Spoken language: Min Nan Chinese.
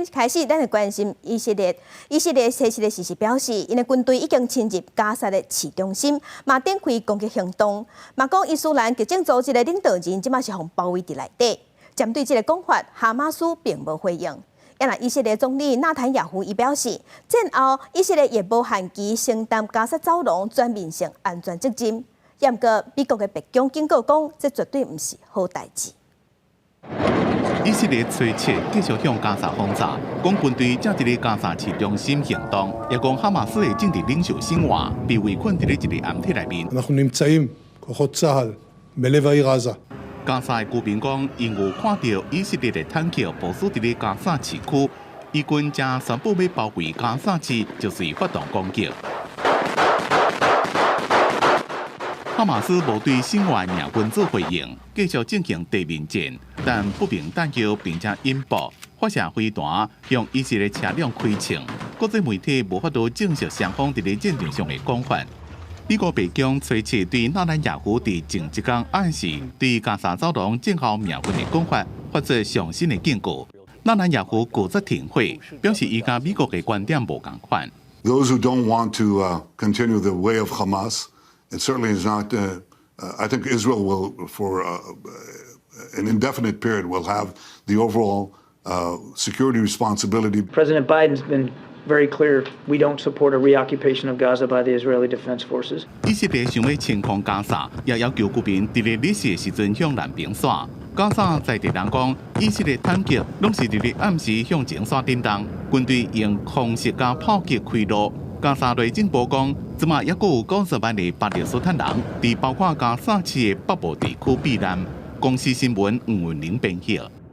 開始，咱來關心以色列。以色列提出的事實表示，𪜶的軍隊已經侵入加薩的市中心，嘛展開攻擊行動。嘛講伊斯蘭激進組織的領導人這馬是予包圍佇內底。針對這個講法，哈馬斯並無回應。啊若以色列總理納坦雅胡伊表示，戰後以色列會無限期承擔加薩走廊全面性安全責任。毋過美國的白宮警告講，這絕對毋是好代誌。以色列初七繼續向加薩轟炸，講軍隊正佇咧加薩市中心行動，也講哈馬斯的政治領袖辛瓦被圍困佇咧一个掩體內面。 אנחנו נמצאים, כוחות צה"ל, בלב העיר עזה. 加薩的居民講，𪜶有看著以色列的坦克部署佇咧加薩市區，以軍正宣布欲包圍加薩市，就是發動攻擊。哈馬斯無對辛瓦命運做回應，繼續進行地面戰，但不明彈藥並且引爆，發射飛彈向以色列車輛開槍。國際媒體無法度證實雙方佇咧戰場上的講法。美國白宮初七對納坦雅胡佇前一工暗示對加薩走廊戰後命運的講法發出上新的警告。納坦雅胡拒絕停火，表示伊佮美國的觀點無仝款。 Those who don't want to continue the way of Hamas, it certainly is not. I think Israel will, for an indefinite period, will have the overall security responsibility. President Biden's been very clear. We don't support a reoccupation of Gaza by the Israeli Defense Forces. 以色列想欲清空加薩，也要求居民佇咧日食的時陣向南邊徙。加薩在地人講，以色列坦克攏是佇咧暗時向前徙振動，軍隊用空襲佮炮擊開路。加薩內政部講，這馬猶閣有90萬个巴勒斯坦人，佇包括加薩市的北部地區避難。公視新聞吳文玲編譯。